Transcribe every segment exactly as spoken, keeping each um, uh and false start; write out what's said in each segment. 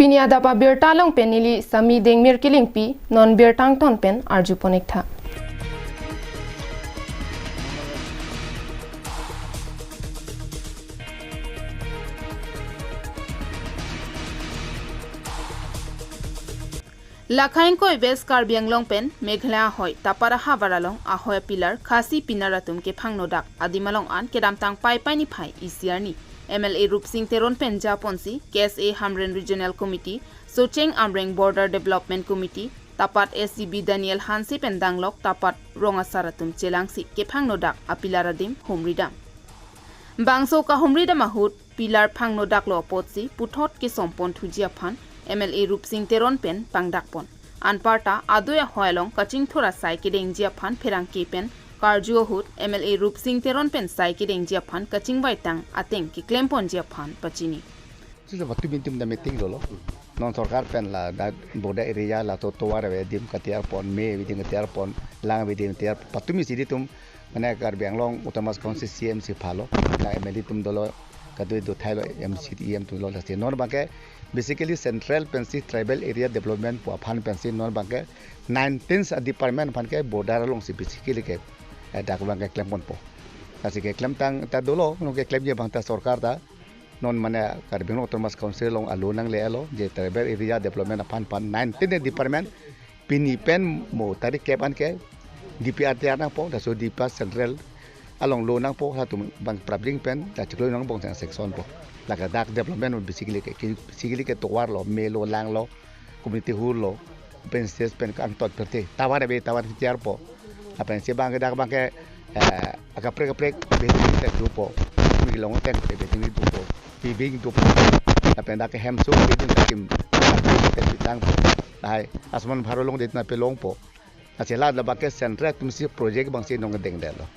Pini adap abirta along pen neli Sami Dengmir Kilingpi, non birta angton pen arjupon ik tha. Lakha ingkoi West Karbi Anglong pen Meghalaya ahoi Tapat ahavar along ahoi a pillar Khasi pinar atum kephangnodak adim along an kedamtang Paipai niphai isi arni M L A Rupsing Teron pen japonsi K S A Hamren Regional Committee, Socheng Amreng Border Development Committee, Tapat S G B Daniel Hanse pen danglok Tapat rong asar atum chelangsi kephangnodak a pillar adim humridam. Bangso kahumridam ahut pillar phangnodak lo apotsi puthot kesompon thuji aphan M L A Rupsing Teron pen pangdakpon. Anparta adui ahoi along kachingthur asai kedengji aphan pherangke pen karju ahut M L A Rupsing Teron pen sai kedengji aphan kachingvai tang ateng keklemponji aphan pachini. Sila batu bintim da meeting dolo. Non sorkar pen la da border area la to tovar ave dim katiar pon, me ave dim katiar pon, lang ave dim katiar pon. Patumi si ilitum mane Karbi Anglong Autonomous Council C M si phalo, la M L A atum dolo, kadui do thailo, M C, E M atum lo lasi. Non abangke basically central pensi tribal area development pu aphan pensi non abangke nineteen department aphan ke border alongsi basically ke, eh, dak abangke klemponpo. Lasi keklem tang ta dolo, non keklemji abang ta sorkar ta non mane Karbi Anglong Autonomous Council along alo nanglelo, je tribal area development aphan aphan nineteen department pini pen mo tarik kep an ke D P R tiyar nangpo, laso D P R central along lo nangpo, latum bang prabling pen, la chiklo nang bong sang section po. Lake dak development mo basically ke, ke, basically ke tovar lo, me lo, lang lo, community hall lo, open stage pen kangtot perte, tovar ave, tovar tiyar po. Lapen si abangke dak abangke, eh, akaprek kaprek building tek dopo. Mi long tek building dopo. Pibing dopo. Lapen dak hemso building tek kim tek pitang po. Lahai Ayushman Bharat along det na pelongpo. Lasi la la abangke central atum si project abang si nong dengdetlo.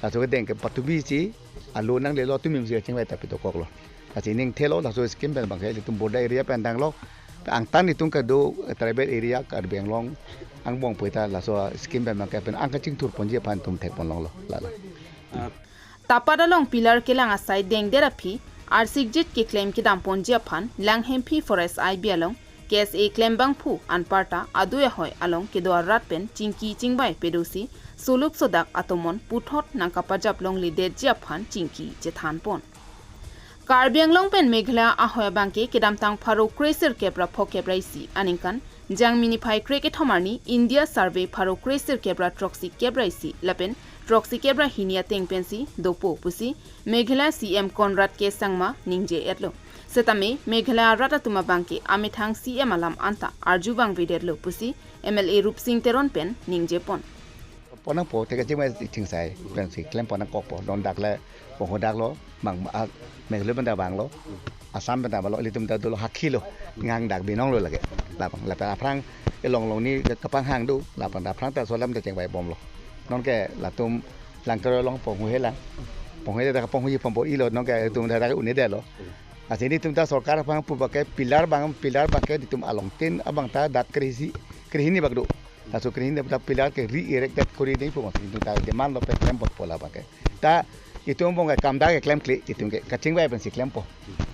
Laso kedeng ke patumi si alo nanglelo, tumi si chingvai ta pitokoklo. Lasi ning thelo, laso scheme pen abangke ilitum border area pen danglo. Angtan itum kado tribal area Karbi Anglong angbong pu ta laso scheme pen abangke pen ang kachingthur ponji aphan itum thekpon longlo. Lalo. Tapat along pillar kelang asai dengdet aphi arsikjit keklem kedamponji aphan Langhemphi Forest I B along K S A klembangphu anparta adui ahoi along kedo arat pen chingki chingvai pedosi suluk sodak atomon puthot nangkapajap longledetji aphan chingki chethanpon. Karbi Anglong pen Meghalaya ahoi abangke kedamtang pharo kre sirkep ra phokep ra isi aningkan Jangmi niphai kre kethom arni India Survey pharo kre sirkep ra throksi kep ra isi lapen throksi kep ra hini ateng pensi dopo pusi Meghalaya C M Conrad K Sangma ningje-etlo. Setame Meghalaya arat atum abangke amethang C M alam anta arju vangvedetlo pusi M L A Rupsing Teron pen ningjepon. Ponnangpo, te kachingvai chingsai pensi klempon nangkokpo. Non dak le ponghodak lo, bang, ah, Meghalaya pen ta vanglo, Assam pen ta vanglo, ilitum ta dolo, hakhi lo, ngang dak binong lo lake. Labang, lapen aphrang ilong long ni kapanghang do, labang aphrang ta laso alam ta chingvai bomlo. Nonke latum Langkeroi along ponghu helang, ponghu helang ta ponghu ji pongpo ilo, nonke itum ta dak un-edetlo. Lasi nelitum ta sorkar aphan pu abangke pillar abang, pillar abangke nelitum along tin abang ta dak kre isi, kre hini bak do. Laso kre hini ta pillar ke re-erected kori dei pu abang nelitum ta demand lo pen klempotpo labangke. Ta itum abangke kam dak ke klemkle, itum ke kachingvai pensi klempo.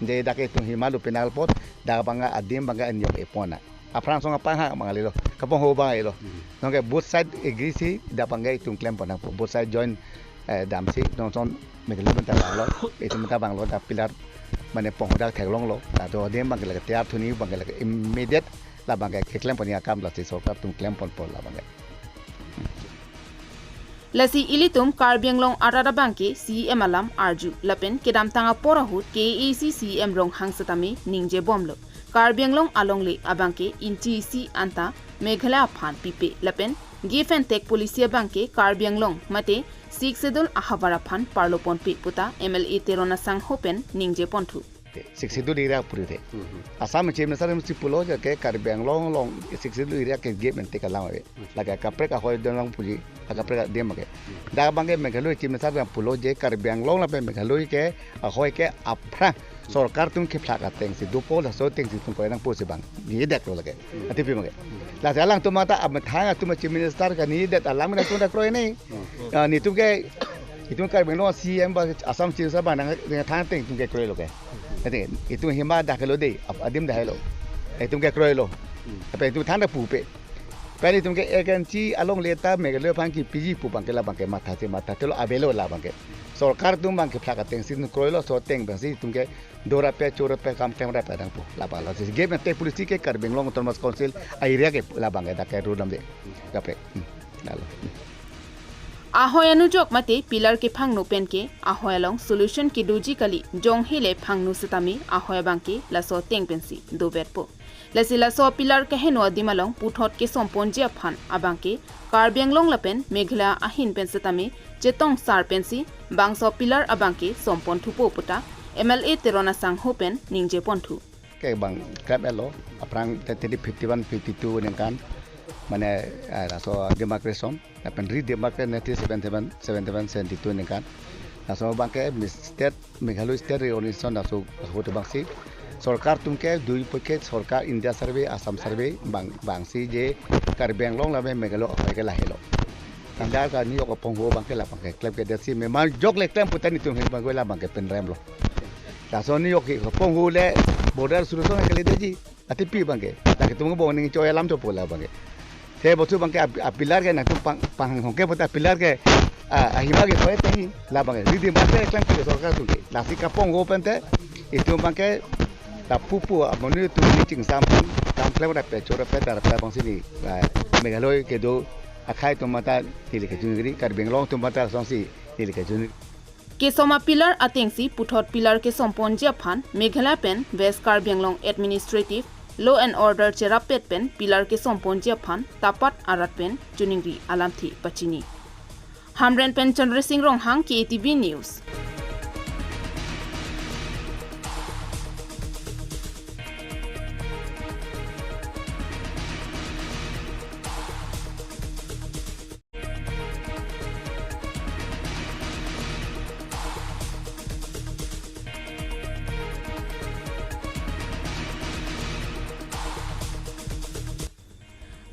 Dei dak itum hima lo penal pot, dak abang adim abangke anyong epon na. Aphrang song apanghang abang lelo, kapongho abang lelo. Hmm. Nonke both side agree si dak abangke itum klempon nangpo, both side join, eh, damsi non son Meghalaya pen ta vanglo, itum pen ta vanglo, dak pillar mane ponghodak theklonglo, ta do adim abangke lake tiyar thuji abangke lake immediate labangke keklempon akam lasi sorkar atum klemponpo labangke. Lasi ilitum Karbi Anglong arat abangke C M alam arju lapen kedamtang apor ahut K A A C C M Ronghang setame ningjebomlo. Karbi Anglong alongle abangke inchi isi anta Meghalaya aphan pipe lapen give and take policy abangke Karbi Anglong mate Sixth Schedule ahavar aphan parloponpe puta M L A Teron asangho pen ningjeponthu. Sixth Schedule area puri the. Hmm, hmm. Assam Chief Minister si pulo je ke Karbi Anglong along Sixth Schedule area ke give and take alam ave. Hmm. Lake kaprek ahoi donang puji, kaprek adim ke. Hmm. Dak abangke Meghalaya Chief Minister pulo je Karbi Anglong lapen Meghalaya ke ahoi ke aphrang sorkar atum kephlak atengsi dopo laso atengsi itum kroi nangpo si abang ningjedetlo lake. Hmm. Ati pi abangke. Hmm. Lasi alangtum anta amethang atum Chief Minister kaningjedet alam nangtum ta kroi ni. Hmm. Ah, nelitum ke itum Karbi Anglong C M ba Assam Chief Minister abang nang, nangthang ateng itum ke kroilo ke. Ati, itum hima dak helo dei, ap-, adim dak helo. Itum ke kroilo. Apa itum thanda pupe. Pen itum ke agency along leta Meghalaya aphan kepiji pu abangke labangke matha te matha te lo avelo labangke. Sorkar atum abangke phlak atengsi kroilo, laso ateng abangsi itum ke dorapet chorapet kam klem rapet dang pu labang lo. Si game te policy ke Karbi Anglong Autonomous Council a-area ke labangke dak ke rule namde. Kape. Hmm. Lalo. Ahoi anujok mate pillar kephangno penke ahoi along solution kedoji kali, jonghe le phangno setame ahoi abangke laso ateng pensi dovetpo. Lasi laso pillar keheno adim along puthot kesomponji aphan abangke Karbi Anglong lapen Meghalaya ahin pen setame chetongsar pensi bangso pillar abangke sompon thupo pu ta M L A Teron Asangho pen ningje ponthu. Ke bang klem-etlo, aphrang thirty fifty-one fifty-two ningkan, mane, eh, laso demarcation, lapen redemarcation nineteen seventy-one, seventy-one, seventy-two ningkan. Laso abangke Mis-, State, Meghalaya State Reorganization laso, laso abangsi. Sorkar atum ke dui paket sorkar India survey, Assam survey, bang, bangsi je Karbi Anglong lapen Meghalaya ahoi ke lahelo. Tangdar ka niyok apongho abangke labangke klem ke desi memang jok le klem pu ta netum hin abangke labangke penrem lo. Laso niyok ke apongho le border solution ke le doji. Ati pi abangke. Lake tum abang ning choi alam chopo labangke. Te bosu abangke ap-, a-pillar ke nangtum pang, panghong ke pu ta pillar ke, ah, ahima ke koi te hi labangke. Redemarcation klem ke sorkar atum ke. Lasi kapongho pen te itum abangke ta pupu amonit atum ni chingsam pen kam klem rapet chorapet darapet abangsi ni, ah, Meghalaya kedo akhei atum mate neli kachingri, Karbi Anglong atum mate asonsi neli kachingri. Kesom a-pillar atengsi puthot pillar kesomponji aphan Meghalaya pen West Karbi Anglong Administrative Law and Order cherapet pen pillar kesomponji aphan tapat arat pen choningri alamthe pachini. Hamren pen Chandra Singh Ronghang, K A T V News.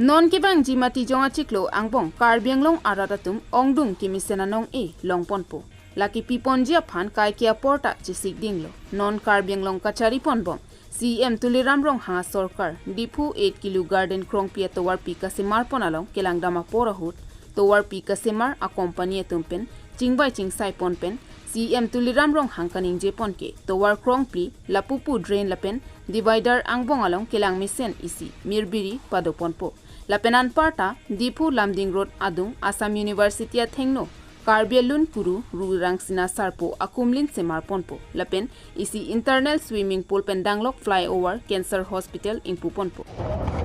Non kevangji Matijong achiklo angbong Karbi Anglong arat atum ongdung kemesen anong-e longponpo. Lake piponji aphan kaike apor ta chesikdinglo. Non Karbi Anglong kachari ponbom C E M Tuliram Ronghang asorkar Diphu eight Kilo Garden Krongpi atovarpi kasemar pon along kelangdam apor ahut tovarpi kasemar a-company atum pen chingvai chingsai pon pen C E M Tuliram Ronghang kaningje pon ke tovar krongpli lapupu drain lapen divider angbong along kelang mesen isi mirbiri pado ponpo. Lapen anparta Diphu Lumding Road adung Assam University athengno Karbi Alun Kuru Ru Rangsina Sarpo akumlin semar ponpo. Lapen isi internal swimming pool pen danglok flyover Cancer Hospital ingpu ponpo.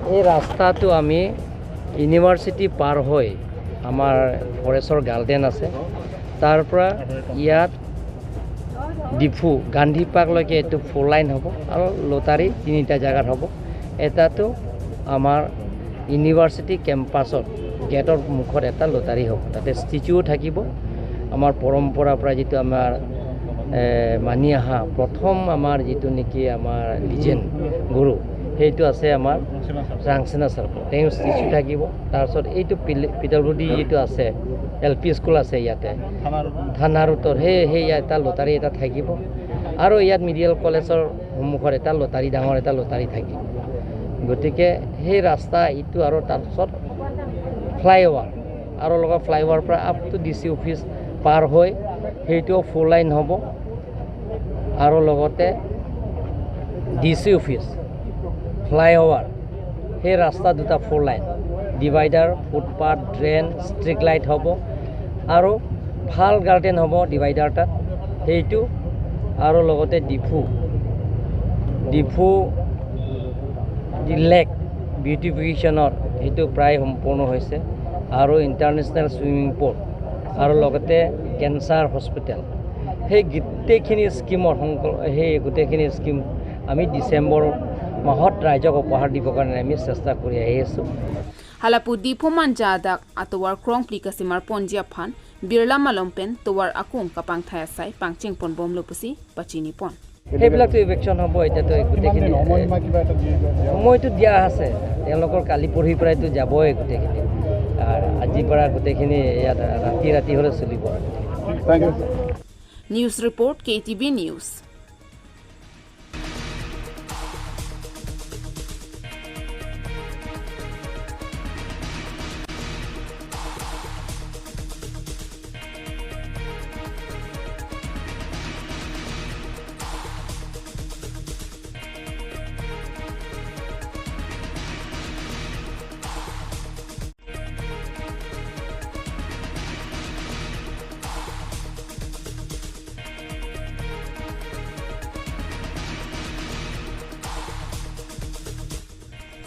এই ৰাস্তাটো আমি ইউনিভাৰ্চিটি পাৰ হৈ আমাৰ ফৰেষ্টৰ গাৰ্ডেন আছে, তাৰ পৰা ইয়াত ডিফু গান্ধী পাৰ্কলৈকে এইটো ফ'ৰ লাইন হ'ব আৰু লটাৰী তিনিটা জেগাত হ'ব। এটাতো আমাৰ ইউনিভাৰ্চিটি কেম্পাছত গেটৰ মুখত এটা লটাৰী হ'ব, তাতে ষ্টেচুও থাকিব। আমাৰ পৰম্পৰাৰ পৰা যিটো আমাৰ, এ, মানি অহা প্ৰথম আমাৰ যিটো নেকি আমাৰ লিজেণ্ড গুৰু, সেইটো আছে আমাৰ ৰাংচেনা চাৰ্কল, তেওঁ ষ্টেচু থাকিব। তাৰপিছত এইটো পিল-, পিডব্লিউডি যিটো আছে, এল পি স্কুল আছে ইয়াতে, থানা ৰোডৰ সেই, সেই এটা লটাৰী এটা থাকিব। আৰু ইয়াত মেডিকেল কলেজৰ সন্মুখত এটা লটাৰী, ডাঙৰ এটা লটাৰী থাকিব। গতিকে সেই ৰাস্তা ইটো আৰু তাৰপিছত ফ্লাইঅভাৰ আৰু লগত ফ্লাইঅভাৰৰ পৰা up to D C office পাৰ হৈ সেইটো ফ'ৰ লাইন হ'ব। আৰু লগতে ডি চি অফিচ, ফ্লাইঅভাৰ, সেই ৰাস্তা দুটা four line, divider, footpath, drain, street light হ'ব আৰু ভাল গাৰ্ডেন হ'ব ডিভাইডাৰ তাত। সেইটো আৰু লগতে ডিফু, ডিফু লেক বিউটিফিকেশ্যনৰ সেইটো প্ৰায় সম্পূৰ্ণ হৈছে আৰু ইণ্টাৰনেশ্যনেল ছুইমিং পুল আৰু লগতে কেঞ্চাৰ হস্পিটেল, সেই গোটেইখিনি স্কিমৰ সংকল-, সেই গোটেইখিনি স্কিম আমি ডিচেম্বৰ মাহত ৰাইজক উপহাৰ দিবৰ কাৰণে আমি চেষ্টা কৰি আহি আছোঁ। Halapu Diphu Manja adak atovar krongpli kasemar ponji aphan birla malom pen tovar akung kapangthai asai pangcheng ponbomlo pusi pachini pon. সেইবিলাকতো ইভিকশ্যন হ'ব। এতিয়াতো গোটেইখিনি সময়টো দিয়া আছে, তেওঁলোকৰ কালি পৰহি পৰাইতো যাবই গোটেইখিনি। আৰু আজিৰ পৰা গোটেইখিনি ইয়াত ৰাতি ৰাতি হ'লে চলিব আৰু। News report, K T V News.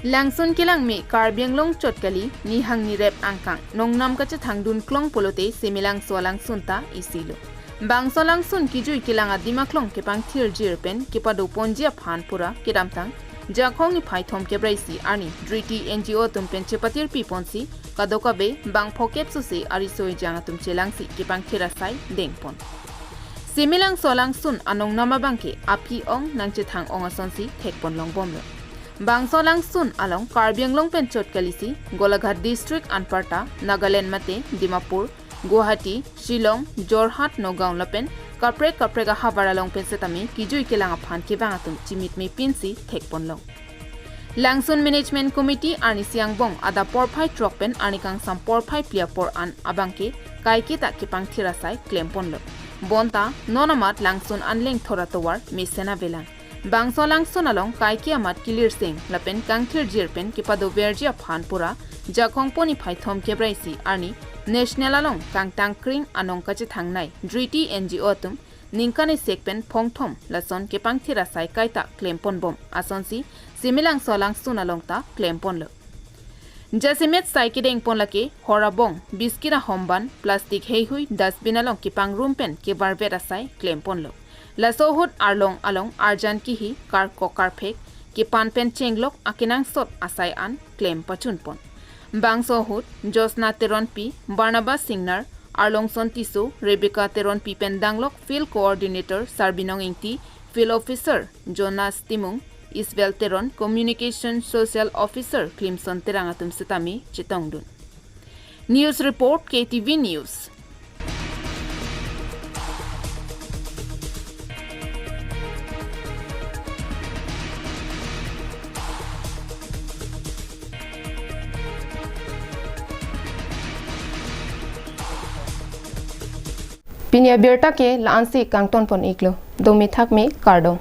Langsun kelang me Karbi Anglong chot kali, nihang nirep angkang nongnam kachethang dunklong pulote Simelangso alangsun ta isilo. Bangso alangsun kijui kelang adim aklong kepangthirjir pen kepadoponji aphan pura kedamtang Jakhong niphai thom kep ra isi arni Driti N G O atum pen chepatirpi ponsi kadokave bang phokep suse ariso ejang atum chelangsi kepangthir asai dengpon. Simelangso alangsun anongnam abangke aphi ong nangchethang ong asonsi thekpon longbomlo. Bangso alangsun along Karbi Anglong pen chot kalisi Golaghat district anparta Nagaland mate Dimapur, Guwahati, Shillong, Jorhat, Nagaon lapen kaprek kaprek ahavar along pen setame kijui kelang aphan kevang atum chimitme pinsi thekponlong. Langsun Management Committee arnisi angbong adap porphai throk pen arni kangsam porphai phli apor an abangke kaike ta kepangthir asai klemponlo. Bonta non amat langsun anleng thor atovar mesen avelang. Bangso alangsun along kaike amat kilirseng lapen kangthirjir pen kepadoverji aphan pura Jakhong pu niphai thom kep ra isi arni National along kangtang kring anong kachethangnei Driti N G O atum ningkan isek pen phongthom lason kepangthir asai kaita klemponbom asonsi Simelangso alangsun along ta klemponlo. Jasemet sai kedengpon lake hor abong, biskit ahomban, plastic heihui, dustbin along kepangrum pen kevarvet asai klemponlo. Laso ahut arlong along arjan kihi, karkok karphek kepan pen chenglok akenangsot asai an klem pachunpon. Bangso ahut Josna Teronpi, Barnabas Singnar, Arlongson Tisso, Rebecca Teronpi pen danglok Field Coordinator Sarbinong Ingti, Field Officer Jonas Timung, Isbel Teron, Communication Social Officer Klimson Terang atum setame chetongdun. News Report, K T V News. Pini abirta ke la-ansi kangtonpon iklo. Domi thakmi, kardom.